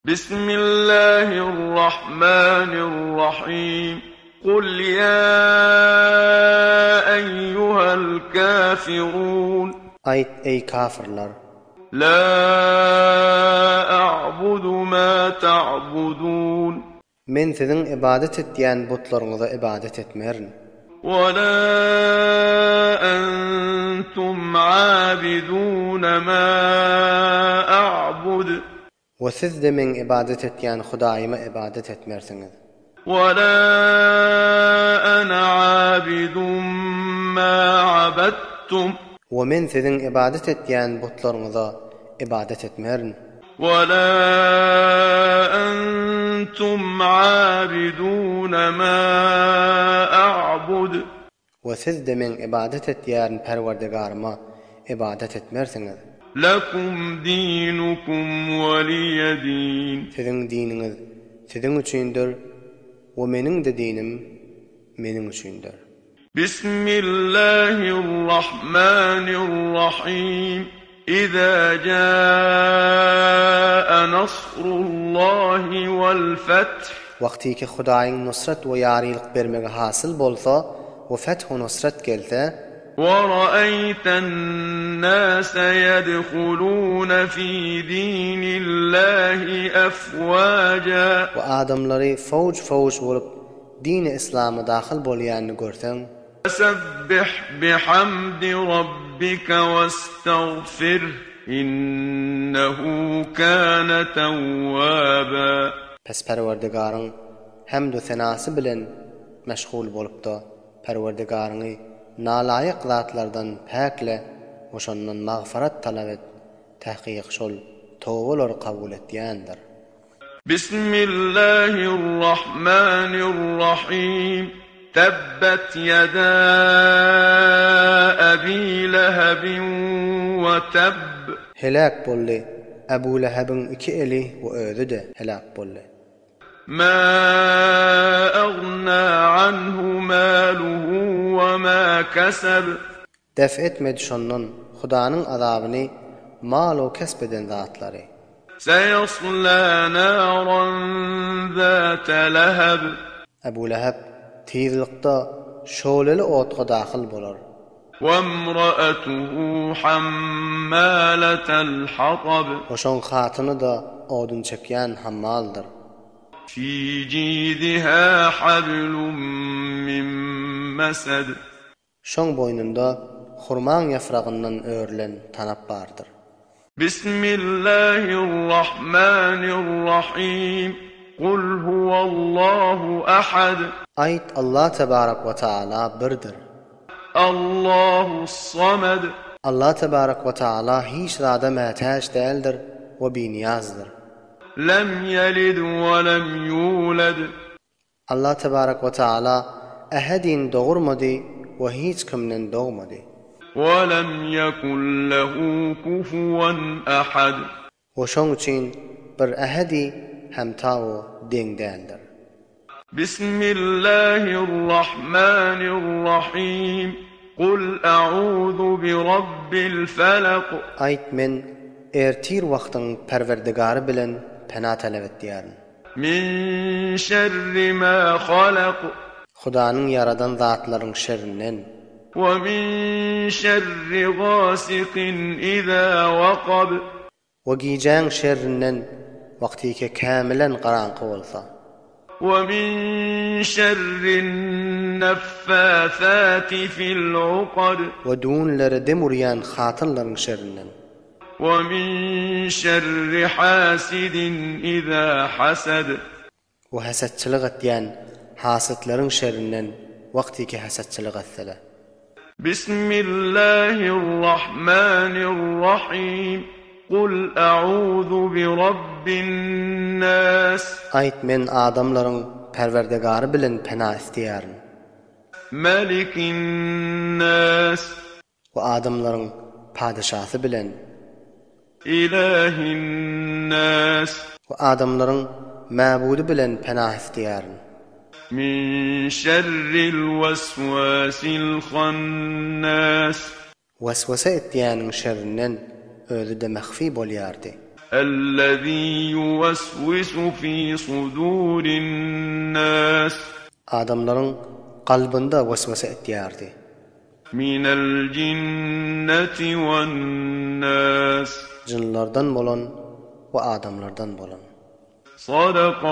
Bismillahirrahmanirrahim. Kul ýa eýýuhel kafirun. Aýt, eý kafyrlar! La a'budu ma ta'budun. Men siziň ybadat etýän butlaryňyza ybadat etmerin. Wa la entum abidun ma a'bud. We siz-de meň ybadat etýän Hudaýyma ybadat etmersiňiz. Wa la ana abidun ma abadtum. We men siziň ybadat etýän butlaryňyza ybadat etmerin. Wa la entum abidun ma a'bud. We siz-de meň ybadat etýärin Perwerdigaryma ybadat etmersiňiz. Lekum dinukum weliýe din. Siziň diniňiz siziň üçindir we meniň-de dinim meniň üçindir. Bismillahirrahmanirrahim. Iza jaa nasrullahi wal feth. Wagtyky Hudaýyň nusrat we ýarylyk bermegi hasyl bolsa we feth we nusrat gelse. Wa ra'aýtan nasa ýedhuluna fi dinillahi afwaja. We adamlary fowj-fowj bolup dini yslama dahyl bolýanyny görseň. Fesebbih bihamdi rabbike westagfirh innehu kâne tewwâbâ. Pes Perwerdigaryň hemd-u senasy bilen meşgul bolup-da, Perwerdigaryňy nalaýyk zatlardan päkle we şondan magfyrat talap et, tahkyk şol tobalary kabul etýändir. Bismillahirrahmanirrahim Tebbet ýeda Ebi Lehebin we tebb. Heläk boldy, Ebu Lehebiň iki eli we özi-de heläk boldy. Ma agna anhu maluhu we ma keseb. Def etmedi şondan Hudanyň azabyny mal-u kesp eden zatlary. Seýaslâ nâran zâte leheb. Ebu Leheb tizlikde şowleli otga dahyl bolar. Wemra'atuhu hammâletel hatab. We şoň hatyny-da odun çekýän hammaldyr. Fî jîdihâ hablum min mesed. Şoň boýnunda hurmaň ýafragyndan örülen tanap bardyr. Bismillahirrahmanirrahim. Kul huwallahu ahad. Aýt, Allah tebarek we taala birdir. Allahus-samed. Allah tebarek we taala hiç zada mätäç däldir we binyýazdyr. Lem ýelid we lem ýuled. Allah tebarek we taala ähedini dogurmady we hiç kimden dogmady. We lem ýekun lehu kufuwan ahad. We şoň üçin bir ähedi hem ta o deň däldir. Bismillahirrahmanirrahim. Kul a'uzu birabbil felak. Aýt men ertir wagtyň Perwerdigary bilen pena talap etýärin. Min şerri ma halak. Hudanyň ýaradan zatlaryň şerrinden. We min şerri gasikin iza wakab. We gijäň şerrinden, wagtyke kämilen garaňky bolsa. We min şerrin neffathati fil ukad. We düwünlere dem urýan hatynlaryň şerrinden. We min şerri hasidin iza hasad. We hasadçylyk etýän hasytlaryň şerrinden wagtyky hasadçylyk etsele. Bismillahirrahmanirrahim. Kul a'uzu birabbin nas. Aýt men adamlaryň Perwerdigary bilen pena isleýärin. Melikin nas. We adamlaryň padyşasy bilen. Ilahin-nas. We adamlaryň mäbudy bilen pena isleýärin. Min şerril weswasil hannas. Weswese etýäniň şerrinden, özi-de mahfi bolýardy. Ellezî ýuweswisu fî sudûrin-nâs. Adamlaryň kalbynda weswese etýärdi. Minel jinneti wen-nâs. Jynlardan bolan we adamlardan bolan. Sadaka.